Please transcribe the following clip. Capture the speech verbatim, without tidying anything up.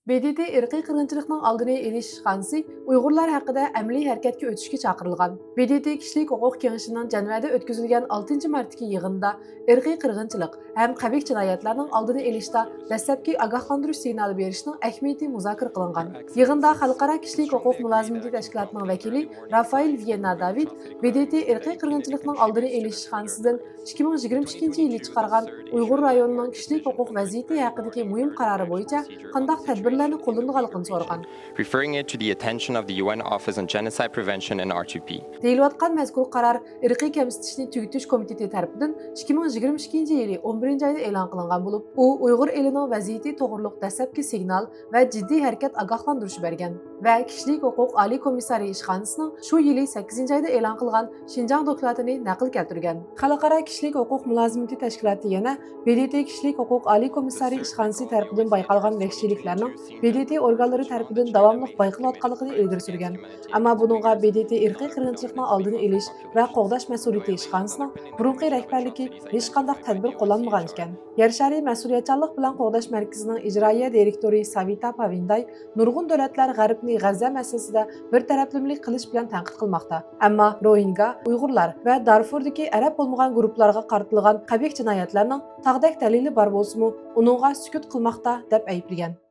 ب د ت ئىرقىي قىرغىنچىلىقنىڭ ئالدىنى ئېلىش ئىشخانىسى ئۇيغۇرلار ھەققىدە ئەمەلىي ھەرىكەتكە ئۆتۈشكە چاقىرىلغان. ب د ت كىشىلىك ھوقۇق كېڭىشىنىڭ جەنۋەدە ئۆتكۈزۈلگەن ئالتىنچى مارتتىكى يىغىنىدا ئىرقىي قىرغىنچىلىق ھەم قەبىھ جىنايەتلەرنىڭ ئالدىنى ئېلىشتا دەسلەپكى ئاگاھلاندۇرۇش سىگنالى بېرىشنىڭ ئەھمىيىتى مۇزاكىرە قىلىنغان. يىغىندا خەلقئارا كىشىلىك ھوقۇق مۇلازىمىتى تەشكىلاتىنىڭ ۋەكىلى رافائېل ۋىيېننا داۋىد ب د ت ئىرقىي قىرغىنچىلىقنىڭ ئالدىنى ئېلىش ئىشخانىسىدىن ئىككى مىڭ يىگىرمە ئىككىنچى يىلى چىقارغان ئۇيغۇر رايونىنىڭ كىشىلىك ھوقۇق ۋەزىيىتى ھەققىدىكى مۇھىم قارارى بويىچە قانداق تەدبىرلەرنى قوللىنىدىغانلىقىنى سورىغان. Referring it to the attention of the U N Office on Genocide Prevention and R two P. دېيىلىۋاتقان مەزكۇر قارار ئىرقىي كەمسىتىشنى تۈگىتىش كومىتېتى تەرىپىدىن ئىككى مىڭ يىگىرمە ئىككىنچى يىلى ئون بىرىنچى ئايدا ئېلان قىلىنغان بولۇپ، ئۇ ئۇيغۇر ئېلىنىڭ ۋەزىيىتى توغرۇلۇق دەسلەپكى سىگنال ۋە جىددىي ھەرىكەت ئاگاھلاندۇرۇشى بەرگەن ۋە كىشىلىك ھوقۇق ئالىي كومىسسارى ئىشخانىسىنىڭ شۇ يىلى سەككىزىنچى ئايدا ئېلان قىلغان شىنجاڭ دوكلاتىنى نەقىل كەلتۈرگەن. خەلقئارا كىشىلىك ھوقۇق مۇلازىمىتى تەشكىلاتى يەنە ب د ت كىشىلىك ھوقۇق ئالىي كومىسسارى ئىشخانىسى تەرىپىدىن بايقالغان ۋەھشىيلىكلەرنىڭ ب د ت ئورگانلىرى تەرىپىدىن داۋاملىق بايقىلىۋاتقانلىقىنى ئىلگىرى سۈرگەن. ئەمما بۇنىڭغا ب د ت ئىرقىي قىرغىنچىلىقنىڭ ئالدىنى ئېلىش ۋە قوغداش مەسئۇلىيىتى ئىشخانىسىنىڭ بۇرۇنقى رەھبەرلىكى ھېچقانداق تەدبىر قوللانمىغان ئىكەن. يەر شارى مەسئۇلىيەتچانلىق بىلەن قوغداش مەركىزىنىڭ ئىجرائىيە دىرېكتورى ساۋىتا پاۋىنداي نۇرغۇن دۆلەتلەر غەربنى غەززە مەسىلىسىدە بىر تەرەپلىمىلىك قىلىش بىلەن تەنقىد قىلماقتا، ئەمما روھىنگا، ئۇيغۇرلار ۋە دارفۇردىكى ئەرەب بولمىغان گۇرۇپپىلارغا قارىتىلغان قەبىھ جىنايەتلەرنىڭ تاغدەك دەلىلى بار بولسىمۇ، ئۇنىڭغا سۈكۈت قىلماقتا، دەپ ئەيىبلىگەن.